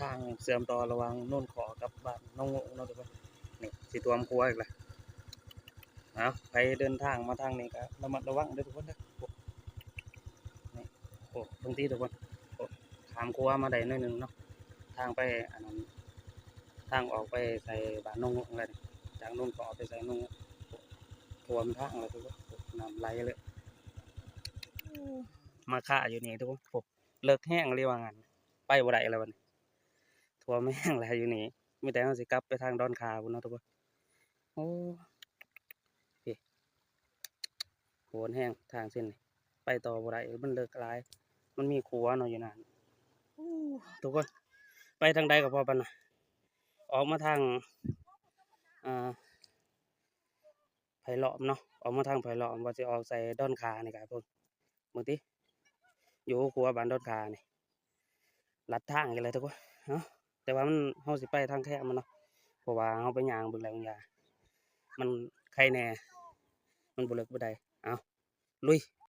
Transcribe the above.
ທາງເຊື່ອມຕໍ່ລະຫວ່າງໂນນຂໍກັບບ້ານໜອງໂງງເນາະທຸກຄົນ. ນີ້ຊິຖ້ວມຂົວອີກແລ້ວ. ເອົາ ໃຜເດີນທາງມາທາງນີ້ກໍລະມັດລະວັງເດີທຸກຄົນເດີ. ນີ້ ໂອ້ ເບິ່ງຕິທຸກຄົນ. ໂອ້ ຂ້າມຂົວມາໄດ້ໜ້ອຍໜຶ່ງເນາະ. ທາງໄປອັນນັ້ນ ທາງອອກໄປໃສ່ບ້ານໜອງໂງງແລ້ວນີ້. ຈາກໂນນຂໍໄປໃສ່ໜອງໂງງ. ໂອ້ ຖ້ວມທາງແລ້ວທຸກຄົນ. ໂອ້ ນ້ຳໄຫຼເລີຍ. ມາຄາຢູ່ນີ້ທຸກຄົນ. ໂອ້ ເລິກແຮງອີ່ຫຼີວ່າງັ້ນ. ໄປບໍ່ໄດ້ແລ້ວບັດນີ້. ຖ້ວມແຮງແລ້ວຢູ່ນີ້. ມີແຕ່ເຮົາຊິກັບໄປທາງດອນຂາພຸ້ນເນາະທຸກຄົນ. ໂອ້ ເອີ ໂຫດແຮງທາງເສັ້ນນີ້. ໄປຕໍ່ບໍ່ໄດ້ ມັນເລິກຫຼາຍ. ມັນມີຂົວເນາະຢູ່ນັ້ນ. ໂອ້ ທຸກຄົນ ໄປທາງໃດກໍພໍປານນະ. ອອກມາທາງ ອ່າ ໄຜ່ລ້ອມເນາະ. ອອກມາທາງໄຜ່ລ້ອມ ວ່າຊິອອກໃສ່ດອນຂານີ້ກໍເບິ່ງ ເບິ່ງຕິ ຢູ່ຂົວບ້ານດອນຂານີ້. ລັດທາງອີກແລ້ວທຸກຄົນເນາະ. ແຕ່ວ່າມັນ ເຮົາຊິໄປທາງແຄບມັນເນາະ ເພາະວ່າເຮົາໄປຍ່າງເບິ່ງແລ້ວມັນຢາ ມັນໄຄແດ່ ມັນບໍ່ເລິກປານໃດ. ເອົາ ລຸຍ.